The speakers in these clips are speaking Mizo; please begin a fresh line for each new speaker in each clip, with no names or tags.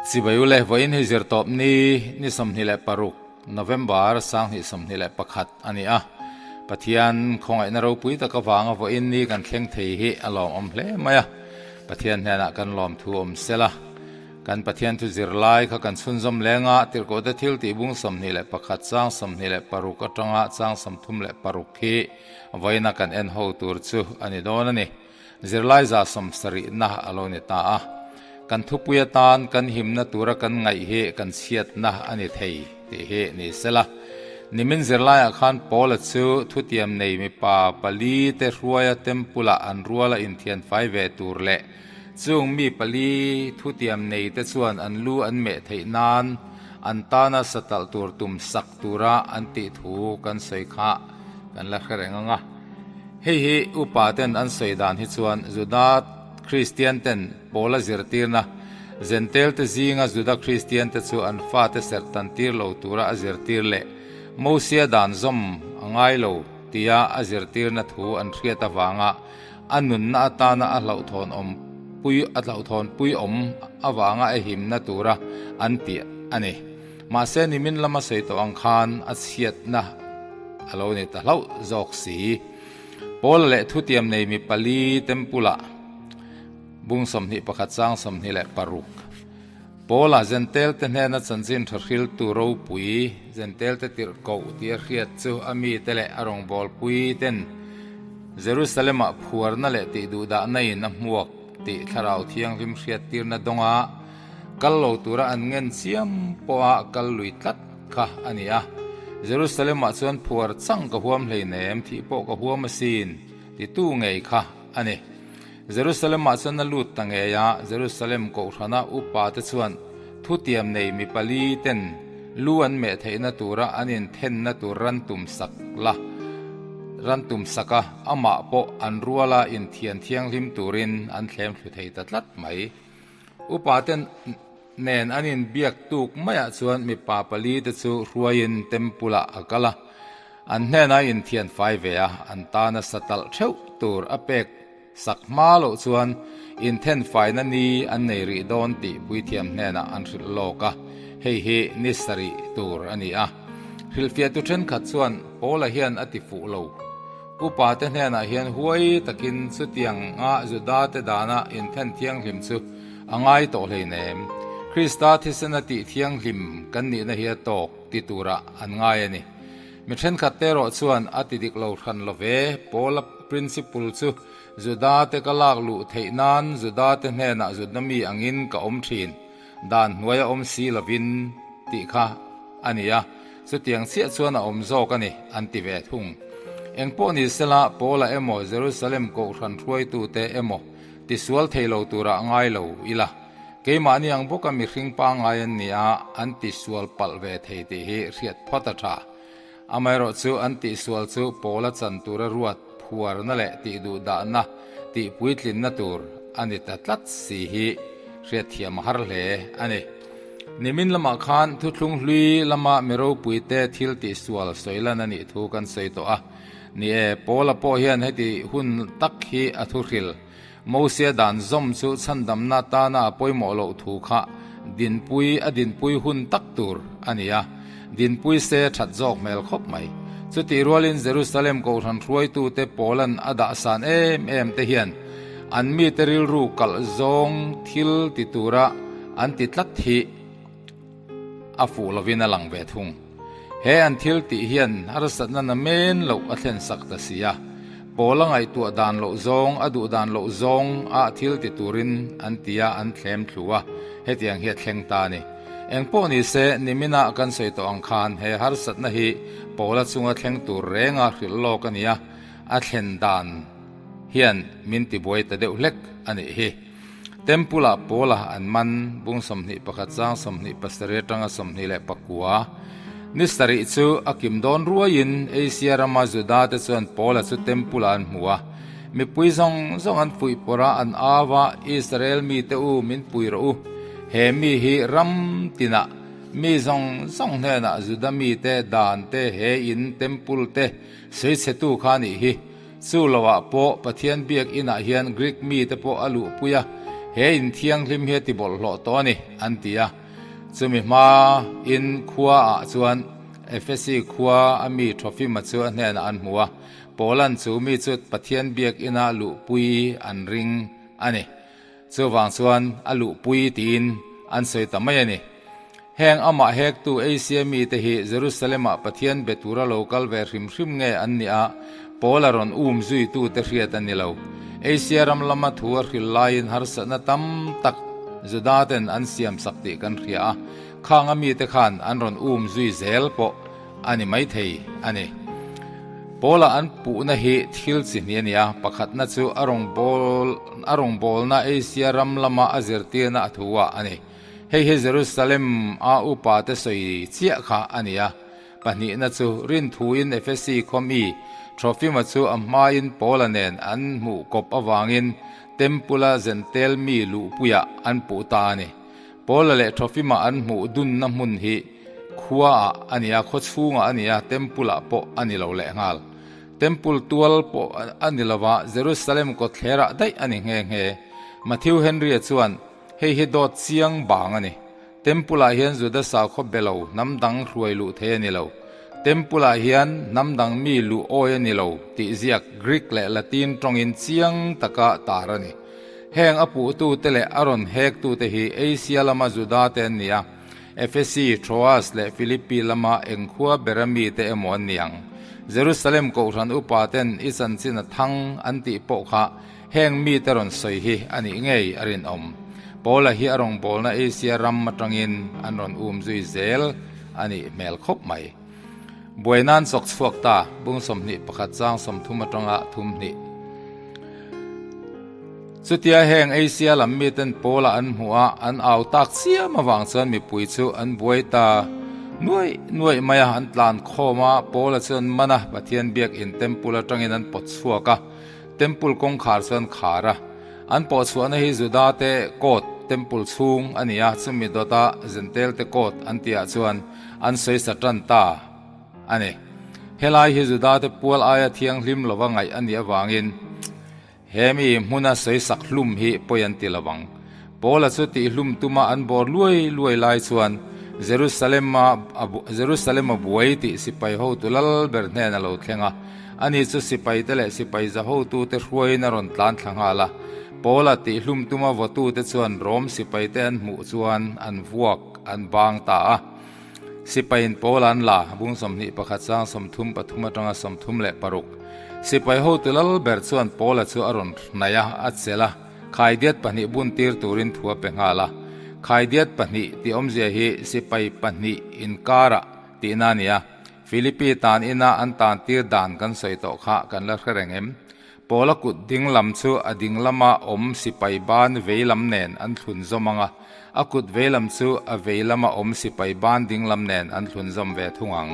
Chibai ule vawiin hi zirtawp ni ni 26 November 2021 a ni a. Pathian khawngaihna ropui tak avanga vawiin ni kan thleng thei hi a lawmawm hle mai a. Pathian hnenah kan lawmthu awm sela. Kan Pathian thu zirlai kha kan chhunzawm leng a, Tirhkohte thil tih bung 21 chang 26 atanga chang 36 hi vawiina kan en ho tur chu a ni dawn a ni. Zirlai za sawmsarihna a lo ni ta a. Kan thupui atan kan himna tura kan ngaih hi kan chhiatna a ni thei tih hi ni sela. Nimin zirlaiah khan Paula chu thutiam nei mipa pali te hruaia temple-ah an ruala inthianfai ve tur leh Chung mi pali thutiam nei te chuan an lu an meh theih nan an tana satalh tur tum sak tura an tih thu kan sawi kha kan la hre reng ang a. Hei hi upa ten an sawi dan hi chuan Juda Kristian ten Paula zirtirna Zentel te zinga Juda Kristian te chu an fate serh tan tir lo tura a zirtir leh Mosia dan zawm a ngai lo tia a zirtirna thu an hriat avanga A nunna atana a hlauhthawn awm pui a hlauhthawn pui awm avanga a himna tura an tih a ni. Mahse nimin lama sawi tawh ang khan a chhiatna a lo ni ta hlauh zawk si. Paula leh thutiam nei mi pali temple ah bung 21 chang 26. Paula Zentel te hnena chanchin tha hriltu ropui Zentel te tirh koh tih a hriat chu a mite leh a rawngbawlpui ten Jerusalem-ah phuarna leh tih duhdahna in a hmuak tih Thlarau Thianghlim hriattirna dawnga kal lo tura an ngen chiam pawha kal lui tlat kha a ni a. Jerusalem-ah chuan phuar chang ka huam hleinem, thih pawh ka huam asin titu ngei kha a ni. Jerusalem-ah chuan a lut ta ngei a, Jerusalem kohhrana upate chuan thutiam nei mi pali ten lu an meh theihna tura an inthenna tur ran tum sak la, ran tum sak a, amah pawh an ruala inthian thianghlim turin an thlem thlu thei ta tlat mai. Upaten nen an inbiak tuk maiah chuan mipa pali te chu hruaiin Temple-ah a kal a, an hnenah inthian fai ve a, an tana satalh theuh tur a pek sak hma loh chuan inthen faina ni an nei rih dawn tih puithiam hnenah an hrilh lawk a, hei hi ni sarih tur a ni a. Hrilhfiahtu thenkhat chuan Paula hian a ti fuh lo. Upa te hnenah hian huai takin chutiang a Juda te dana inthen thianghlim chu a ngai tawh hleinem. Krista thisena tih thianghlim kan nihna hi a tawk ti turah an ngai a ni. Mi thenkhat te erawh chuan a ti dik lo hran lo ve. Paula principle chu Juda te ka lak luh theih nan Juda te hnenah Juda mi angin ka awm thin, dan hnuai a awm si lovin tih kha a ni a. Chutiang chiah chuan a awm zawk a ni, an ti ve thung. Engpawh ni sela, Paula emaw, Jerusalem kohhran hruaitute emaw tisual thei lo turah ngai lo ila, keimahni ang bawka mihring pangngai an ni a, an tisual palh ve thei tih hi hriat phawt a tha. Amaherawhchu an tihsual chu Paula chan tura ruat phuarna leh tihduhdahna, tihpuitlinna tur a ni ta tlat si hi hriatthiam a har hle a ni. Nimin lamah khan thuthlung hlui lama mi ropuite thil tihsual sawi lan a nih thu kan sawi tawh a. Ni e, Paula pawh hian heti hun tak hi a thuhril. Mosia dan zawm chu chhandamna tana a pawimawh loh thu kha dinpui a dinpui hun tak tur a ni a, dinpui se that zawk hmel khawp mai. Chutih rualin Jerusalem kohhran hruaitute Paula'n a dahsan em em te hian an mite rilru kalh zawng thil ti tura an ti tlat hi a fuh lovin a lang ve thung. He an thil tih hian harsatna na men loh a thlen sak ta si a, Paula ngaihtuah dan loh zawng, a duh dan loh zawng a thil ti turin an ti a, an thlem thlu a, hetiang hi a thleng ta a ni. Engpawh ni se, niminah kan sawi tawh ang khan he harsatna hi Paula chunga thleng tur renga hrilh lawk a ni a, a thlen dan hian min tibuai ta deuh hlek a nih hi. Temple-ah Paula an man, bung 21 chang 27 atanga 29. Ni sarih chu a kim dawn ruaiin Asia rama Juda te chuan Paula chu Temple-ah an hmu a. Mipui zawng zawng an fuih pawrh a, an au a, Israel mite u, min pui rawh u. He mi hi ram tinah mi zawng zawng hnenah Juda mite dan te, he in, Temple te sawichhetu kha a nih hi. Chu loah pawh Pathian biak inah hian Greek mite pawh a luhpui a, He in thianghlim hi a ti bawlhhlawh tawh a ni, an ti a. Chumi hma in khua ah chuan Efesi khua a mi Trofima chu a hnenah an hmu a, Paula'n chu mi chu Pathian biakina luhpui an ring a ni. Chuvang chuan a luhpui tiin an sawi ta mai a ni. Heng amah hektu Asia mite hi Jerusalem-ah Pathian be tura lo kal ve hrim hrim nge an nih a, Paula rawn um zuitute hriat a ni lo. Asia ram lama thu a hril laiin harsatna tam tak Juda-ten an siamsak tih kan hria a, khang a mite khan an rawn um zui zel pawh a ni maithei a ni. Paula an puhna hi thil chi hnih a ni a, pakhatna chu a rawngbâwl a rawngbâwlna Asia ram lama a zirtirna a thu ah a ni. Hei hi Jerusalem a upate sawi chiah kha a ni a. Pahnihna chu rinthuin Efesi khaw mi Trofima chu a hmain Paula nen an hmuh kawp avangin Tempula Zentel mi luhpuiah an puh ta a ni. Paula leh Trofima an hmuh dunna hmun hi khuaah a ni a, khaw chhungah a ni a, Tempulah pawh a ni lo lehnghal. Temple tual pawh a ni lo va, Jerusalem kawtthlerah daih a ni nghe nghe. Matthew Henry-a chuan, Hei hi dawt chiang bang a ni. Temple-ah hian Juda sakhaw be lo hnam dang hruai luh thei a ni lo. Temple-ah hian hnam dang mi luh awi a ni lo tih ziak Greek leh Latin tawngin chiang taka tar a ni. Heng a puhtute leh a rawn hektute hi Asia lama Juda-te an ni a, Efesi, Troas leh Philippi lama eng khua bera mite emaw an ni ang. Jerusalem kohhran upaten i chanchin a thang an tih pawh kha Heng mite rawn sawi hi a nih ngei a rinawm. Paula hi a rawngbawlna Asia ram atangin an rawn um zui zel a nih hmel khawp mai. Buai nan chawk chhuak ta, bung 21 chang 30 atanga thum hnih. Chutia heng Asia lam miten Paula an hmuh a, an au tak chiam avang chuan mipui chu an buai ta nuaih nuaih mai a, an tlan khawm a, Paula chu an man a, Pathian biakin temple atangin an pawt chhuak a. Temple kawngkhar chuan khar a, an pawhchhuahna hi Juda te court, temple chhung a ni a, chumi dawta Jentail te court an tihah chuan an sawi sa tan ta a ni. Helai hi Juda te pual aia thianghlim lova ngaih a nih avangin he mi hmuna sawi sak hlum hi pawi an ti lovang. Paula chu tihhlum tuma an bawr luai luai lai chuan Jerusalem-a Jerusalem-a buai tih sipai hotu lal ber hnen a lo thleng a. Ani chu sipaite leh sipai za hotute hruaiin a rawn tlan thla nghal a. Paula tihhlum tuma vawtute chuan Rom sipaite an hmuh chuan an vuak an bang ta a. Sipaiin Paula an la, bung 21 chang 33 atanga 36. Sipai hotu lal ber chuan Paula chu a rawn hnaih a, a chelh a. Khaidiat pahnih bun tir turin thu a pe nghal a. Khaidiat pahnih tih awmzia hi sipai pahnih inkarah tihna a ni a. Philippi tan ina an tan tir dan kan sawi tawh kha kan la hre reng em? Paula kut ding lam chu a ding lama awm sipai ban vei lam nen an thlun zawm ang a, a kut vei lam chu a vei lama awm sipai ban ding lam nen an thlun zawm ve thung ang.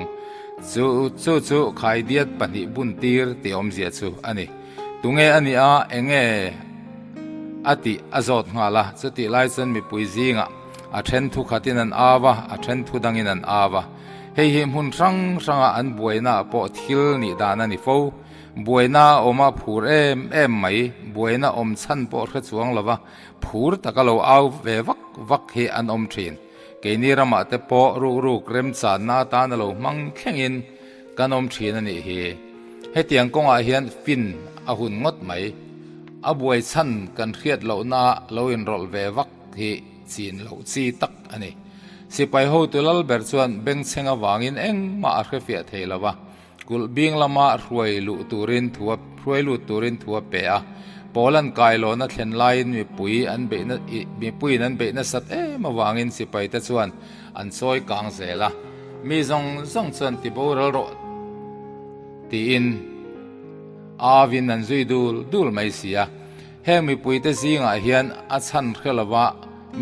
Chu chu chu khaidiat pahnih bun tir tih awmzia chu a ni. Tunge a nih a, enge a tih a zawt nghal a, chutih lai chuan mipui zingah a then thu khatin an au a, a then thu dangin an au a. Hei hi hmun hrang hranga an buainaah pawh thil nih dan a ni fo. Buaina a awm a phur em em mai, buaina awm chhan pawh hre chuang lova phur taka lo au ve vak vak hi an awm thin. Keini ramah te pawh rukruk remchanna atana lo hmang thlengin Kan awm thin a nih hi. Hetiang kawngah hian fin a hun ngawt mai. A buai chhan kan hriat lohna lo inrawlh ve vak hi chin loh chi tak a ni. Sipai hotu lal ber chuan bengchheng avangin engmah a hrefiah thei lo va, kulh bing lama hruai luh turin thu a hruai lut turin thu a pe a. Paul-a'n kailawn a thlen laiin mipui an beihna mipuiin an beih nasat em avangin sipaite chuan an chawi kang zel a. Mi zawng zawng chuan ti boral rawh tiin avin an zui dul dul mai si a. Heng mipuite zingah hian a chhan hre lova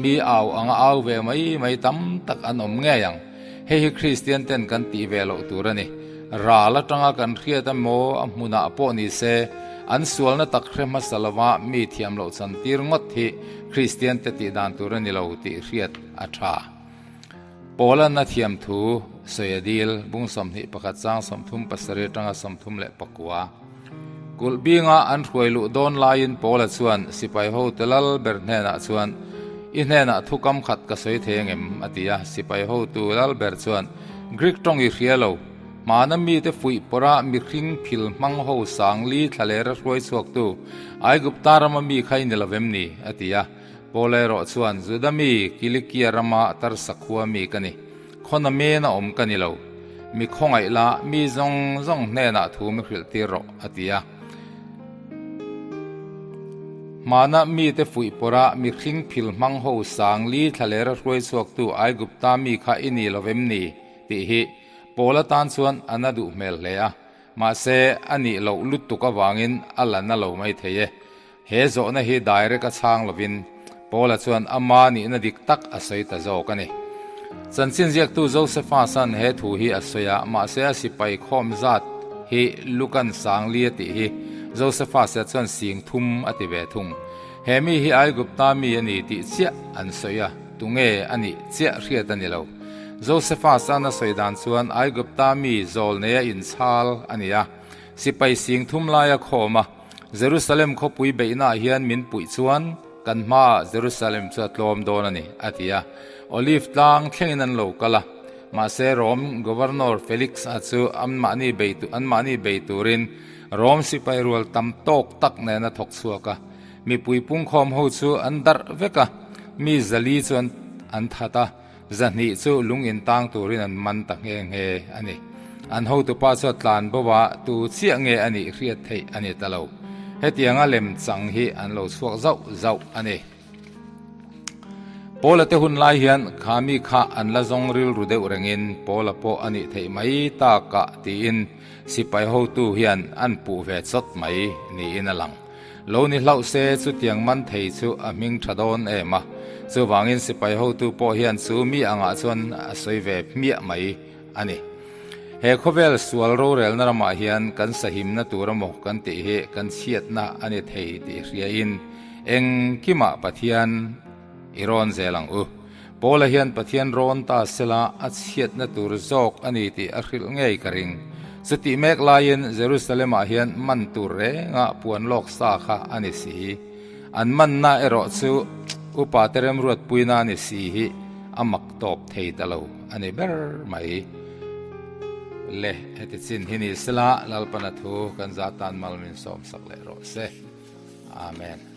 mi au anga au ve mai mai tam tak an awm ngei ang. Hei hi Kristian ten kan tih ve loh tur a ni. Ral atanga kan hriat emaw a hmunah pawh ni se, an sualna tak hre hmasa lova mi thiam loh chan tir ngawt hi Kristian te tih dan tur a ni lo tih hriat a tha. Paula'n a thiam thu sawi a dil, bung 21 chang 37 atanga 34. Kulh binga an hruai luh dawn laiin Paula chuan sipai hotu lal ber hnenah chuan, I hnenah thu kam khat ka sawi thei angem? a ti a. Sipai hotu lal ber chuan, Greek tawng i hria lo. Hmana mite fuih pawrha mihring phil hmang ho sangli thlalera hruai chhuaktu Aigupta rama mi kha i ni lo vem ni? a ti a. Paula erawh chuan, Juda mi, Kilikia rama Tarsa khua mi ka ni. Khawna mena awm ka ni lo. Mi khawngaih la, mi zawng zawng hnenah thu mi hrilh tir rawh, a ti a. Hmana mite fuih pawrha mihring phil hmang ho sangli thlalera hruai chhuaktu Aigupta mi kha i ni lo vem ni? tih hi Paula tan chuan a na duh hmel hle a. Mahse, a nih loh lutuk avangin a la na lo mai thei e. He zawhna hi direct a chhang lovin Paula chuan ama nihna dik tak a sawi ta zawk a ni. Chanchin ziaktu Josephus-a'n he thu hi a sawi a, mahse a sipai khawm zat hi Lukan Sangli a tih hi Josephus-a chuan sing thum a ti ve thung. He mi hi Aigupta mi a ni tih chiah an sawi a, tunge a nih chiah hriat a ni lo. Josephus-a'n a sawi dan chuan Aigupta mi zawlneia inchhal a ni a, sipai sing thum laia khawm a, Jerusalem khawpui beihnaah hian min puih chuan kan hmaah Jerusalem chu a tlawm dawn a ni, a ti a. Olive tlang thlengin an lo kal a. Mahse, Rom Governor Felix-a chu anmahni bei anmahni bei turin Rom sipai rual tam tawk tak nen a thawk chhuak a. Mipui pungkhawm ho chu an darh vek a, mi zali chu an an that a. Zahnih chu lung in tang turin an man ta nghe nghe a ni. An hotupa chu a tlan bo a, tu chiah nge a nih hriat theih a ni ta lo. Hetianga lem chang hi an lo chhuak zauh zauh a ni. Paula te hun lai hian kha mi kha an la zawng rilru deuh rengin Paula pawh a nih theih mai takah tiin sipai hotu hian an puh ve chawt mai niin a lang. Lo ni hlauh se chutiang man thei chu a hming tha dawn em a, chuvangin sipai hotu pawh hian chu mi angah chuan a sawi ve hmiah mai a ni. He khawvel sual rorelna ramah hian kan sahimna tur emaw kan tih hi kan chhiatna a ni thei tih hriain engkimah Pathian i rawn zel ang u. Paula hian Pathian rawn ta sela a chhiatna tur zawk a ni tih a hrilh ngei ka ring. Chutih mek laiin Jerusalem-ah hian man tur renga puan lawk sa kha a ni si. An manna erawh chu upate remruatpuina a ni si hi a mak tawp thei ta lo a ni ber mai. Le, heti chin hi ni sela Lalpana thu kan zah tan mal min sawmsak leh rawh se. Amen.